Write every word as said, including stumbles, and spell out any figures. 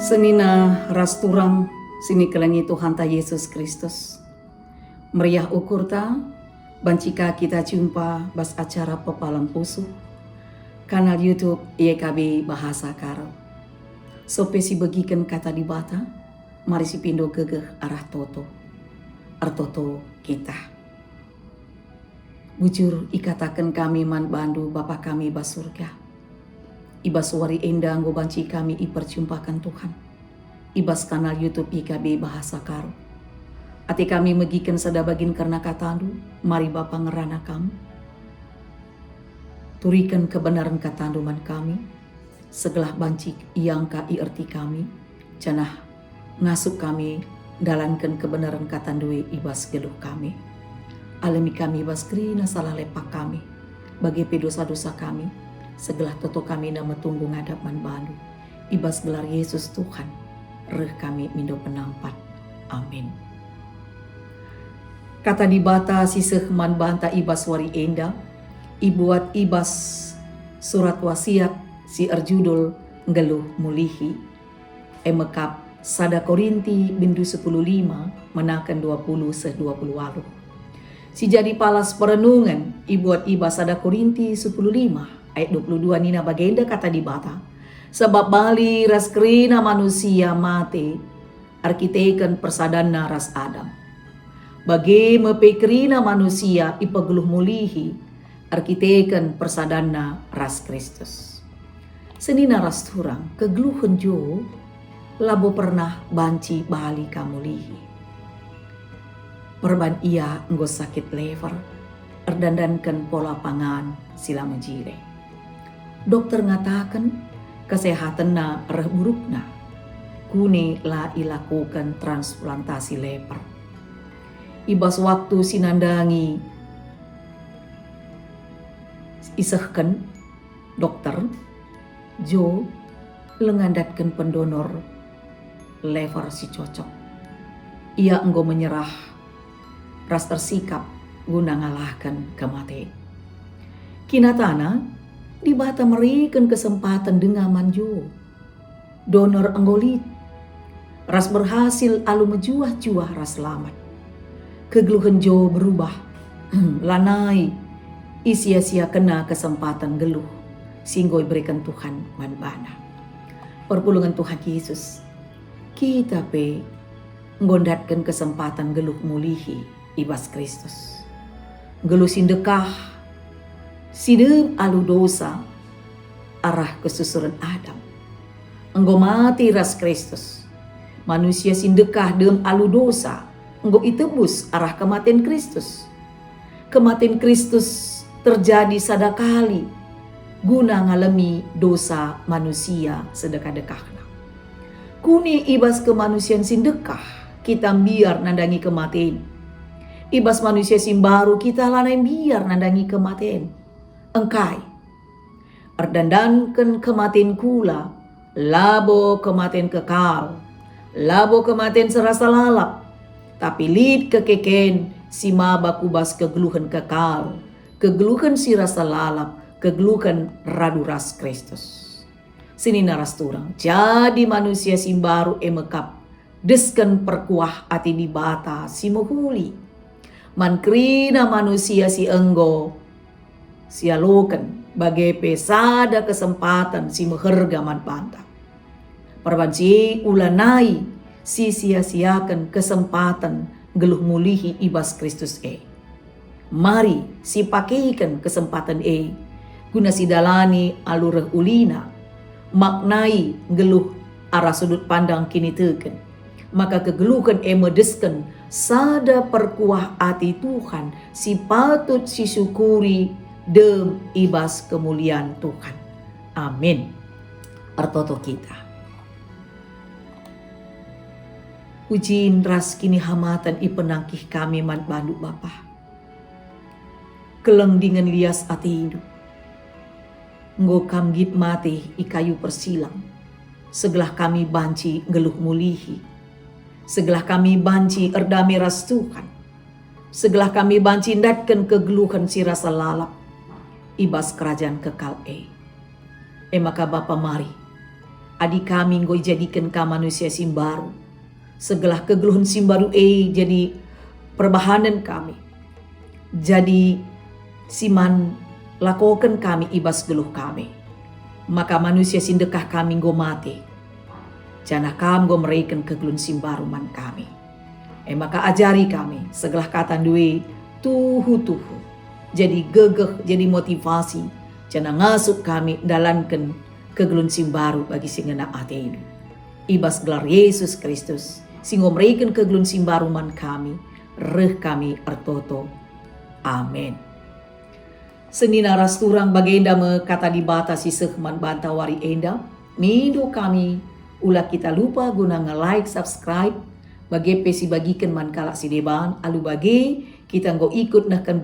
Senina ras turang si nikelengi Tuhanta Yesus Kristus. Meriah ukurta, banci ka kita jumpa bas acara Pepalem Pusuh, kanal YouTube Y K B Bahasa Karo. Sope sibegiken Kata Dibata, mari sipindo gegeh arah toto. Ertoto kita. Bujur ikataken kami man bandu, Bapa kami bas Surga. I bas wari enda enggo banci kami iperjumpaken Tuhan i bas kanal YouTube Y K B Bahasa Karo. Ate kami megiken sada bagin kerna katandu, mari Bapa ngerana Kam. Turiken kebenaren katandu man kami, segelah banci iangka ierti kami, janah ngasup kami ndalanken kebenaren katandu e i bas geluh kami. Alemi kami i bas kerina salah lepak kami, bage pe dosa-dosa kami, segelah toto kami enda metunggung ngadap man bandu. I bas gelar Yesus Tuhan, reh kami mindo penampat. Amin. Kata Dibata si seh man banta i bas wari enda, ibuat i bas surat wasiat si erjudul Nggeluh Mulihi, e mekap sada Korinti bindu sepuluh lima menaken dua puluh seh dua puluh waluh. Si jadi palas perenungen ibuat i bas sada Korinti sepuluh lima ayat dua puluh dua nina bagenda Kata Dibata, "Sabap bali ras kerina manusia mate erkiteken persadanna ras Adam. Bage me pe kerina manusia ipegeluh mulihi erkiteken persadanna ras Kristus." Senina ras turang, kegeluhen jo labo pernah banci bali ka mulihi. Perban ia enggo sakit lever, erdandanken pola pangan si la mejile. Dokter ngataken kesehatenna reh burukna, kune la ilakoken transplantasi lever. I bas waktu si nandangi isehken dokter, Jo langa ndatken pendonor lever si cocok. Ia enggo menyerah ras ersikap guna ngalahken kematen. Kinatana, Dibata meriken kesempaten denga man Jo. Donor enggo lit, ras berhasil alu mejuah-juah ras selamat. Kegeluhen Jo berubah, lanai isia-siakenna kesempaten nggeluh si enggo ibereken Tuhan man bana. Perpulungen Tuhan Yesus, kita pe enggo ndatken kesempaten nggeluh mulihi i bas Kristus. Nggeluh si ndekah, si dem alu dosa arah kesusuren Adam. Enggo mati ras Kristus. Manusia si ndekah dem alu dosa enggo itebus arah kematen Kristus. Kematen Kristus terjadi sada kali guna ngalemi dosa manusia sedekah-dekahna. Kune i bas kemanusian si ndekah kita mbiar nandangi kematen. I bas manusia si mbaru kita lanai mbiar nandangi kematen. Engkai? Erdandanken kematen kula, labo kematen kekal, labo kematen si rasa lalap, tapi lit kekeken si maba ku bas kegeluhen kekal, kegeluhen si rasa lalap, kegeluhen radu ras Kristus. Senina ras turang, jadi manusia si mbaru e mekap desken perkuah ate Dibata si mehuli. Man kerina manusia si enggo sialoken bage pe sada kesempaten si meherga man banta. Perban si e ulanai sisia-siaken kesempaten nggeluh mulihi i bas Kristus e. Mari sipakeken kesempaten e guna sidalani alu reh ulina, maknai nggeluh arah sudut pandang kiniteken, maka kegeluhen e medesken sada perkuah ate Tuhan si patut sisyukuri dem i bas kemulian Tuhan. Amin. Ertoto kita. Pujin ras kinihamaten ipenangkih kami man bandu, Bapa. Keleng dingen lias atendu. Enggo Kam nggit mate i kayu persilang, segelah kami banci nggeluh mulihi, segelah kami banci erdame ras Tuhan, segelah kami banci ndatken kegeluhen si rasa lalap i bas kerajan kekal e. E maka Bapa, mari, adi kami enggo ijadiken Kam manusia si mbaru, segelah kegeluhen si mbaru e jadi perbahanen kami, jadi si man lakoken kami i bas geluh kami. Maka manusia si ndekah kami enggo mate, janah Kam enggo mereken kegeluhen si mbaru man kami. E maka ajari kami segelah kataNdu e tuhu-tuhu, jadi gegeh, jadi motivasi, janah ngasup kami ndalanken kegeluhen si mbaru bagi si ngena ateNdu. I bas gelar Yesus Kristus, si enggo mereken kegeluhen si mbaru man kami, reh kami ertoto. Amin. Senina ras turang, bagenda me kata Dibata si seh man banta wari enda. Mindo kami, ula kita lupa guna nge-like, subscribe, bage pe sibagiken man kalak si deban, alu bage kita enggo ikut nehken